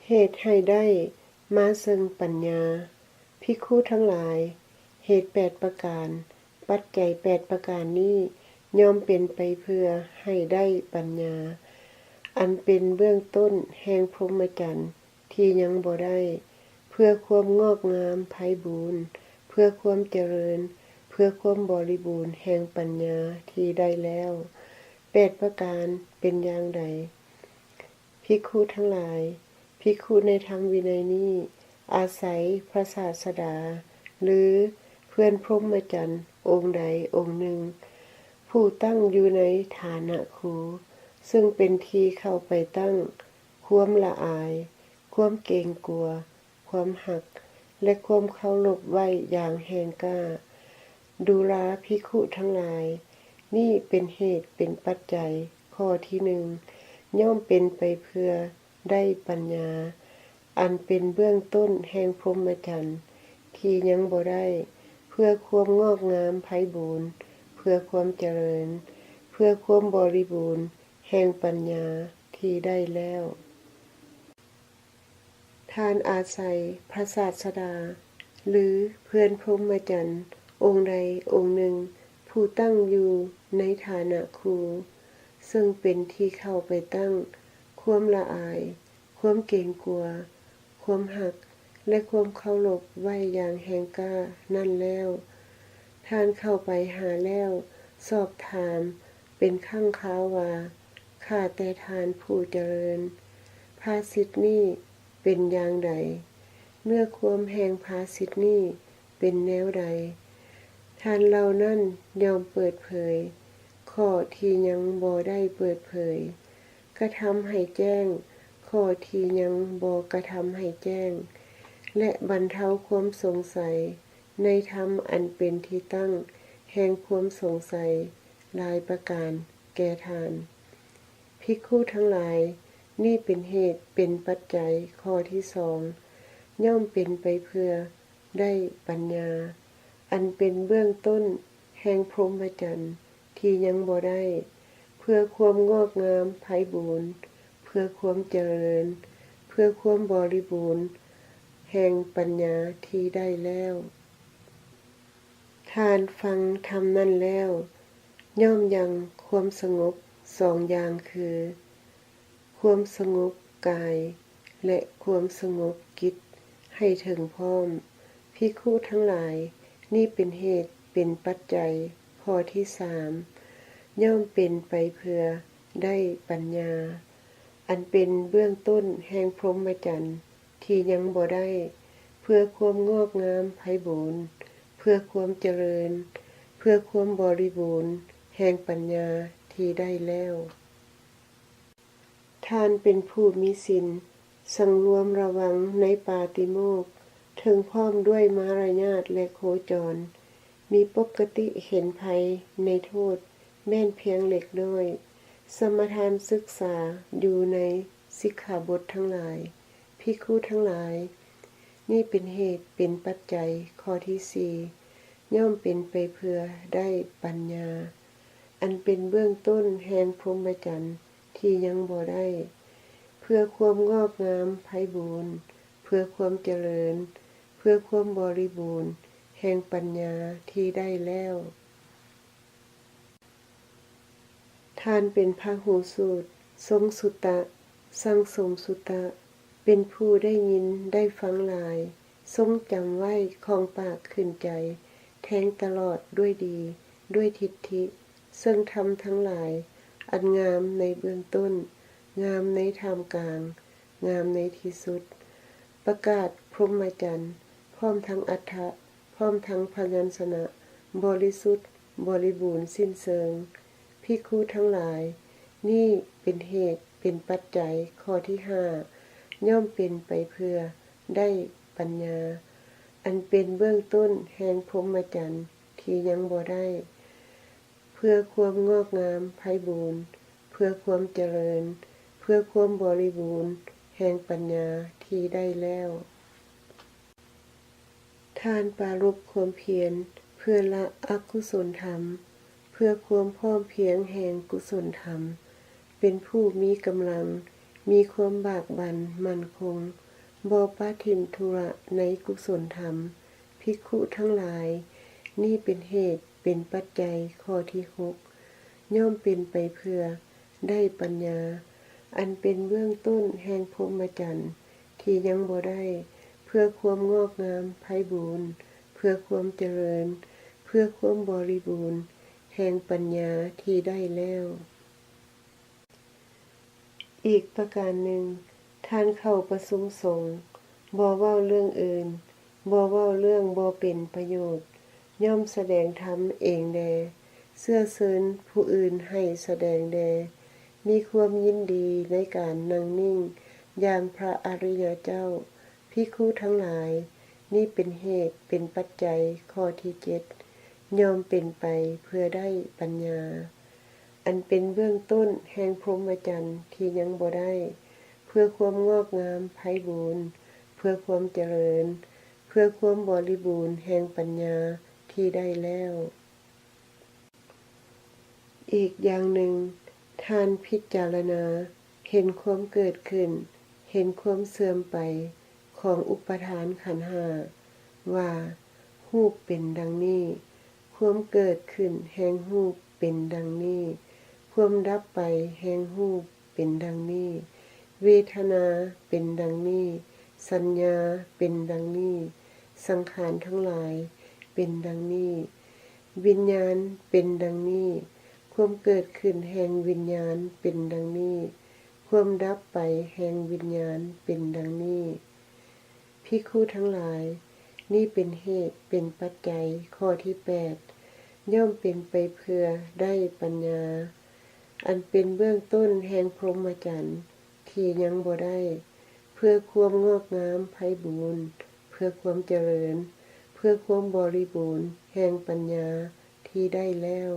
ເຫດໃຫ້ໄດ້ມາເຊິ່ງປັນຍາ. ພິກຂຸທັງຫຼາຍ, ເຫດແປດປະການ, ປັດໄຈແປດປະການນີ້ ຍ່ອມເປັນໄປເພື່ອໃຫ້ໄດ້ປັນຍາ, ອັນເປັນເບື້ອງຕົ້ນແຫ່ງພົມມະຈັນທີ່ຍັງບໍ່ໄດ້, ເພື່ອຄວາມງອກງາມໄພບູນ, ເພື່ອຄວາມຈະເລີນ, ເພື່ອຄວາມບໍລິບູນແຫ່ງປັນຍາທີ່ໄດ້ແລ້ວ. ແປດປະການເປັນຢ່າງໃດ? ພິກຂຸທັງຫຼາຍ, ພິກຂຸໃນທຳວິໄນນີ້ ອາໄສພະສາສະດາ ຫຼື ເພື່ອນພົມມະຈັນອົງໃດອົງໜຶ່ງ ຜູ້ຕັ້ງຢູ່ໃນຖານະຄູ, ເຊິ່ງເປັນທີ່ເຂົ້າໄປຕັ້ງຄວາມລະອາຍ, ຄວາມເກງກົວ, ຄວາມຮັກ ແລະ ຄວາມເຄົາລົບໄວ້ຢ່າງແຮງກ້າ. ດູລາພິກຂຸທັງຫຼາຍ, ນີ້ເປັນເຫດເປັນປັດໄຈຂໍ້ທີໜຶ່ງ ຍ່ອມເປັນໄປເພື່ອໄດ້ປັນຍາ, ອັນເປັນເບື້ອງຕົ້ນແຫ່ງພົມມະຈັນທີ່ຍັງບໍ່ໄດ້, ເພື່ອຄວາມງອກງາມໄພບູນ, ເພື່ອຄວາມຈະເລີນ, ເພື່ອຄວາມບໍລິບູນແຫ່ງປັນຍາທີ່ໄດ້ແລ້ວ. ທ່ານອາໄສພະສາສະດາ ຫຼື ເພື່ອນພົມມະຈັນອົງໃດອົງໜຶ່ງ ຜູ້ຕັ້ງຢູ່ໃນຖານະຄູ, ເຊິ່ງເປັນທີ່ເຂົ້າໄປຕັ້ງຄວາມລະອາຍ, ຄວາມເກງກົວ, ຄວາມຮັກ ແລະ ຄວາມເຄົາລົບໄວ້ຢ່າງແຮງກ້ານັ້ນແລ້ວ. ທ່ານເຂົ້າໄປຫາແລ້ວ ສອບຖາມເປັນຄັ້ງຄາວວ່າ, ຂ້າແຕ່ທ່ານຜູ້ຈະເລີນ, ພາສິດນີ້ເປັນຢ່າງໃດ? ເນື້ອຄວາມແຫ່ງພາສິດນີ້ເປັນແນວໃດ? ທ່ານເຫຼົ່ານັ້ນຍ່ອມເປີດເຜີຍຂໍ້ທີ່ຍັງບໍ່ໄດ້ເປີດເຜີຍ, ກະທຳໃຫ້ແຈ້ງຂໍ້ທີ່ຍັງບໍ່ກະທຳໃຫ້ແຈ້ງ ແລະ ບັນເທົາຄວາມສົງໄສໃນທຳອັນເປັນທີ່ຕັ້ງແຫ່ງຄວາມສົງໄສຫຼາຍປະການແກ່ທ່ານ. ພິກຂຸທັງຫຼາຍ, ນີ້ເປັນເຫດເປັນປັດໄຈຂໍ້ທີສອງ ຍ່ອມເປັນໄປເພື່ອໄດ້ປັນຍາ, ອັນເປັນເບື້ອງຕົ້ນແຫ່ງພົມມະຈັນ ທີ່ຍັງບໍ່ໄດ້, ເພື່ອຄວາມງອກງາມໄພບູນ, ເພື່ອຄວາມຈະເລີນ, ເພື່ອຄວາມບໍລິບູນແຫ່ງປັນຍາທີ່ໄດ້ແລ້ວ. ທ່ານຟັງທຳນັ້ນແລ້ວ ຍ່ອມຍັງຄວາມສະຫງົບສອງຢ່າງຄື ຄວາມສະຫງົບກາຍ ແລະ ຄວາມສະຫງົບຈິດໃຫ້ເຖິງພ້ອມ. ພິກຂຸທັງຫຼາຍ, ນີ້ເປັນເຫດເປັນປັດໄຈຂໍ້ທີສາມ ຍ່ອມເປັນໄປເພື່ອໄດ້ປັນຍາ, ອັນເປັນເບື້ອງຕົ້ນແຫ່ງພົມມະຈັນທີ່ຍັງບໍ່ໄດ້, ເພື່ອຄວາມງອກງາມໄພບູນ, ເພື່ອຄວາມຈະເລີນ, ເພື່ອຄວາມບໍລິບູນແຫ່ງປັນຍາທີ່ໄດ້ແລ້ວ. ທ່ານເປັນຜູ້ມີສິນ, ສັງລວມລະວັງໃນປາຕິໂມກ, ເຖິງພ້ອມດ້ວຍມາລະຍາດ ແລະ ໂຄຈອນ, ມີປົກກະຕິເຫັນໄພໃນໂທດແມ່ນພຽງເລັກນ້ອຍ. ສະມະທານສຶກສາຢູ່ໃນສິກຂາບົດທັງຫຼາຍ. ພິກຂຸທັງຫຼາຍ, ນີ້ເປັນເຫດເປັນປັດໄຈຂໍ້ທີສີ່ ຍ່ອມເປັນໄປເພື່ອໄດ້ປັນຍາ, ອັນເປັນເບື້ອງຕົ້ນແຫ່ງພົມມະຈັນທີ່ຍັງບໍ່ໄດ້, ເພື່ອຄວາມງອກງາມໄພບູນ, ເພື່ອຄວາມຈະເລີນ, ເພື່ອຄວາມບໍລິບູນແຫ່ງປັນຍາທີ່ໄດ້ແລ້ວ. ທ່ານເປັນພະຫູສູດ, ຊົງສຸຕະ, ສັ່ງສົມສຸຕະ, ເປັນຜູ້ໄດ້ຍິນໄດ້ຟັງຫຼາຍ, ຊົງຈຳໄວ້ຂອງປາກຂຶ້ນໃຈ, ແທງຕະຫຼອດດ້ວຍດີ, ດ້ວຍທິດຖິ, ເຊິ່ງທຳທັງຫຼາຍອັນງາມໃນເບື້ອງຕົ້ນ, ງາມໃນທ່າມກາງ, ງາມໃນທີ່ສຸດ. ປະກາດພົມມະຈັນ ພ້ອມທັງອັດຖະ, ພ້ອມທັງພະຍັນຊະນະ ບໍລິສຸດ, ບໍລິບູນ, ສິ້ນເຊີງ. ພິກຂຸທັງຫຼາຍ, ນີ້ເປັນເຫດເປັນປັດໄຈຂໍ້ທີຫ້າ ຍ່ອມເປັນໄປເພື່ອໄດ້ປັນຍາ, ອັນເປັນເບື້ອງຕົ້ນແຫ່ງພົມມະຈັນທີ່ຍັງບໍ່ໄດ້, ເພື່ອຄວາມງອກງາມໄພບູນ, ເພື່ອຄວາມຈະເລີນ, ເພື່ອຄວາມບໍລິບູນແຫ່ງປັນຍາທີ່ໄດ້ແລ້ວ. ທ່ານປາລົບຄວາມພຽນເພື່ອລະອະກຸສົນທຳ, ເພື່ອຄວາມພ້ອມພຽງແຫ່ງກຸສົນທຳ, ເປັນຜູ້ມີກຳລັງ ມີຄວາມບາກບັ່ນໝັ້ນຄົງ, ບໍ່ປະຖິ້ມທຸລະໃນກຸສົນທຳ. ພິກຂຸທັງຫຼາຍ, ນີ້ເປັນເຫດເປັນປັດໄຈຂໍ້ທີຫົກ, ຍ່ອມເປັນໄປເພື່ອໄດ້ປັນຍາ, ອັນເປັນເບື້ອງຕົ້ນແຫ່ງພົມມະຈັນທີ່ຍັງບໍ່ໄດ້, ເພື່ອຄວາມງອກງາມໄພບູນ, ເພື່ອຄວາມຈະເລີນ, ເພື່ອຄວາມບໍລິບູນແຫ່ງປັນຍາທີ່ໄດ້ແລ້ວ. ອີກປະການໜຶ່ງ, ທ່ານເຂົ້າປະຊຸມສົງ, ບໍ່ເວົ້າເລື່ອງອື່ນ, ບໍ່ເວົ້າເລື່ອງບໍ່ເປັນປະໂຫຍດ, ຍ່ອມສະແດງທຳເອງແດ່, ເຊື້ອເຊີນຜູ້ອື່ນໃຫ້ສະແດງແດ່, ມີຄວາມຍິນດີໃນການນັ່ງນິ່ງຢ່າງພະອະລິຍະເຈົ້າ. ພິກຂຸທັງຫຼາຍ, ນີ້ເປັນເຫດເປັນປັດໄຈຂໍ້ທີເຈັດ, ຍ່ອມເປັນໄປເພື່ອໄດ້ປັນຍາ, ອັນເປັນເບື້ອງຕົ້ນແຫ່ງພົມມະຈັນທີ່ຍັງບໍ່ໄດ້, ເພື່ອຄວາມງອກງາມໄພບູນ, ເພື່ອຄວາມຈະເລີນ, ເພື່ອຄວາມບໍລິບູນແຫ່ງປັນຍາທີ່ໄດ້ແລ້ວ. ອີກຢ່າງໜຶ່ງ, ທ່ານພິຈາລະນາເຫັນຄວາມເກີດຂຶ້ນ, ເຫັນຄວາມເສື່ອມໄປຂອງອຸປາທານຂັນຫ້າ, ວ່າຮູບເປັນດັ່ງນີ້, ຄວາມເກີດຂຶ້ນແຫ່ງຮູບເປັນດັ່ງນີ້, ຄວາມດັບໄປແຫ່ງຮູບເປັນດັ່ງນີ້, ເວທະນາເປັນດັ່ງນີ້, ສັນຍາເປັນດັ່ງນີ້, ສັງຂານທັງຫຼາຍເປັນດັ່ງນີ້, ວິນຍານເປັນດັ່ງນີ້, ຄວາມເກີດຂຶ້ນແຫ່ງວິນຍານເປັນດັ່ງນີ້, ຄວາມດັບໄປແຫ່ງວິນຍານເປັນດັ່ງນີ້. ພິກຂຸທັງຫຼາຍ, ນີ້ເປັນເຫດເປັນປັດໄຈຂໍ້ທີແປດ, ຍ່ອມເປັນໄປເພື່ອໄດ້ປັນຍາ, ອັນເປັນເບື້ອງຕົ້ນແຫ່ງພົມມະຈັນທີ່ຍັງບໍ່ໄດ້, ເພື່ອຄວາມງອກງາມໄພບູນ, ເພື່ອຄວາມຈະເລີນ, ເພື່ອຄວາມບໍລິບູນແຫ່ງປັນຍາທີ່ໄດ້ແລ້ວ.